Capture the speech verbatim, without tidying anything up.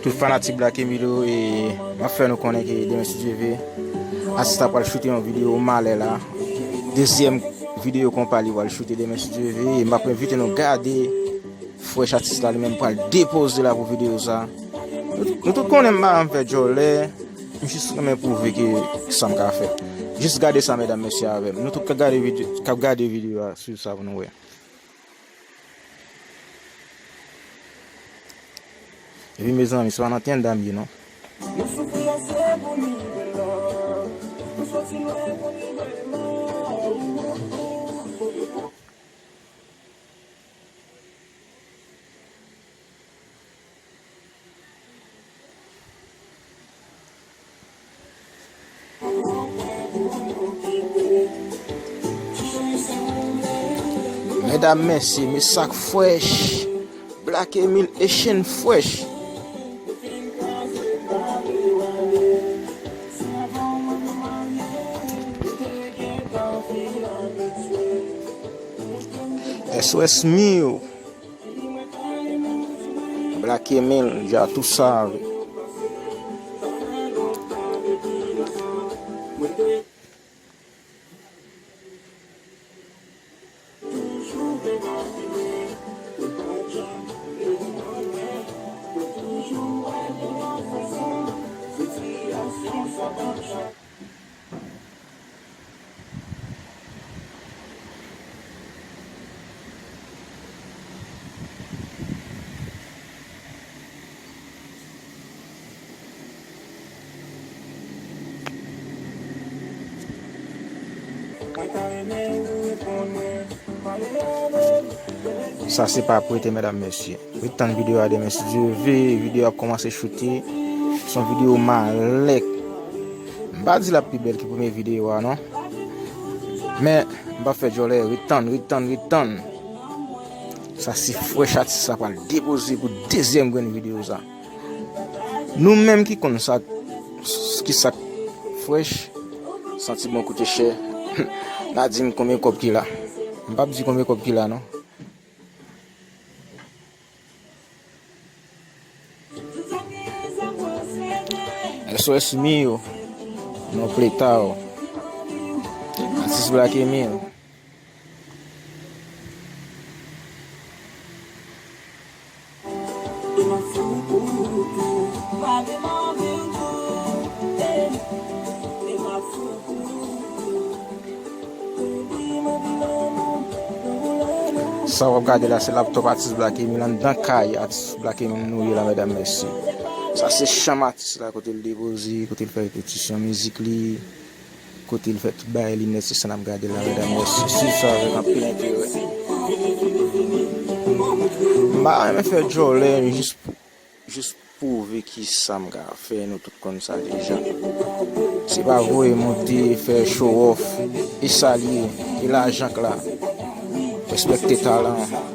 Tout fanatik Black Emilio, e m ap fè nou konnen ke demen, si Dye ve, atis la pral choute yon videyo malè la. Dezyèm videyo konpa li pral choute demen, si Dye ve. E m ap envite nou gade Fresh, atis la li menm pral depoze la pou videyo sa. Nou, nou tout konnen m pa renmen fè djòlè, m jis renmen pwouve ke sa m ka fè. Jis gade sa, medam, mesye, avè m. Nou tout k ap gade videyo, k ap gade videyo a, swiv sa pou nou wè. Epi, mezanmi, se pa nan tenda m ye, non. Medam, mesye, men sa k fresh. Black Emil e Shane fresh. S O S Mio. Black Emil, ya tou save. Sa se pa prete, medam, mesye. Ret tann videyo a demen, si Dye ve, videyo a ap kòmanse choute. Se yon videyo malè. M pa di l ap pi bèl ke premye videyo a, non. Men, m p ap fè djòlè, ret tann, ret tann, ret tann. Sa se fresh, atis la pral depoze pou dezyèm grenn videyo sa. Nou menm ki konn sa, ki sa k fresh, santi bon koute chè. N a di m konbyen kòb ki la. M p ap di konbyen kòb ki la, non. S O S Mio, non pletaw. Atis Black Emil. Sa w ap gade la, se laptop atis Black Emil, anndan kay atis Black Emil nou ye la, medam, mesye. Sa se chanm atis la, kote l depoze, kote l fè repetisyon mizik li, kote l fè tout bagay li nèt, se sa n ap gade la, medam, mesye. Swiv sa avèk anpil enterè. M pa renmen fè djòlè, jis pou Jis pwouve ki sa m ka fè, nou tout konn sa deja. Se pa voye monte, fè show off, e sa l ye, e lajan k la. Respekte talan an.